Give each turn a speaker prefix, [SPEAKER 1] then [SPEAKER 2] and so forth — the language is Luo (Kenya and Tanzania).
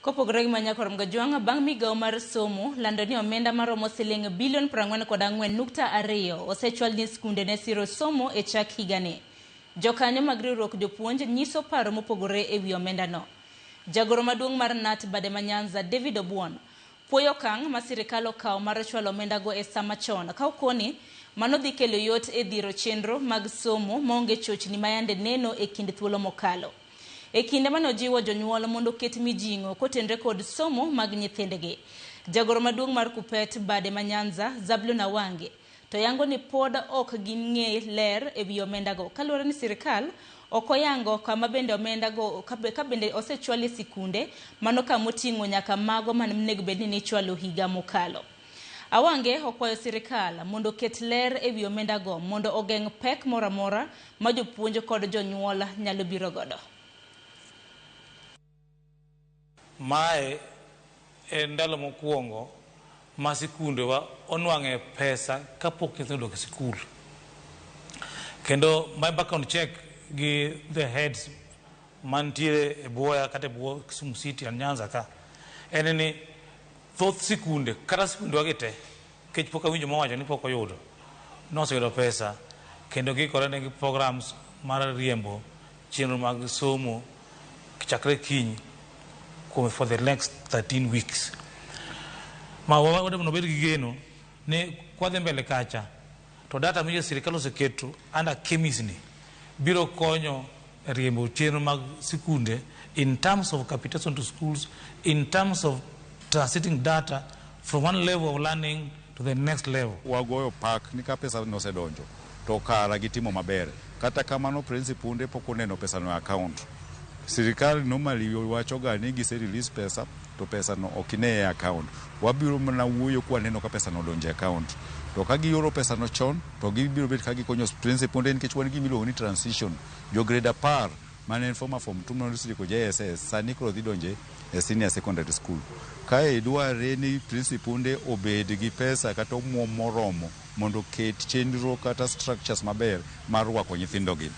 [SPEAKER 1] Kopogore gi Manyakor Mgajwang', bang' migawo mar somo lando ni omenda maromo siling bilion 44.2 osechwal ni skunde ne siro somo e chak higani. Jokanyo mag riwruok jopuonj nyiso paro mopogore e wi omendano. Jagoro maduong' mar KNUT bade ma Nyanza, David Obuon, puoyo okang' ma sirikal okawo mar chwalo omendago e sama chon ka okoni mano dhi kelo yot e dhiro chenro mag somo maonge chochni mayande neno e kind thuolo mokalo. E kinde mane ojiwo jonyuol mondo oket mijing'o kotenre kod somo mag nyithindgi. Jagoro maduong' mar KUPPET bade ma Nyanza, Zablon Awange, to yango ni pod ok ging'e ler e wi omendago kaluwore ni sirikal ok oyango kama bende omendago ka bende osechwal e sikunde mano kamoting'o nyaka mago mane onego bed ni nichwalo higa mokalo. Awange okwayo sirikal mondo oket ler e wi omendago mondo ogeng' pek moro amora ma jopuonj kod jonyuol nyalo biro godo.
[SPEAKER 2] Mae en ndalo mokwongo ma sikundewa onwang'e pesa kapok nyithindo odok e sikul. Kendo my background check gi the heads mantiere e buoya kata e bwo Kisumu City and Nyanza ka en ni thoth sikunde kata sikundewa gi te kech pok awinjo mowacho ni pok oyudo noseyudo pesa kendo giikore ne gi programs mar riembo chenro mag somo chakre kiny kuom for the next 13 weeks. Ma wadwa wabed gi geno ni kwadhi mbele kacha to data ma sirikal oseketo under KEMIS ni biro konyo e riembo chenro mag sikunde in terms of capitation to schools, in terms of transiting data from one level of learning to the next level.
[SPEAKER 3] Wagoyo pak ni ka pesa nosedonjo to kara gitimo maber. Kata kamano principunde pok oneno pesa no e account. Sirikal normally wacho ga ni gise release pesa to pesa no ok ine e account. Wabiro mana wuoyo kwaneno ka pesa no odonjo e account. To ka gioro pesa no chon to gibiro bet ka gikonyo principunde nikech wan gi gima iluongo ni transition. Jo grade 10 mane en former form 2 mane osetieko JSS sani koro dhi donje e senior secondary school. Kae dwarre ni principunde obed gi pesa kata omuom moromo mondo oket chenro kata structures maber mar rwako nyithindo gi.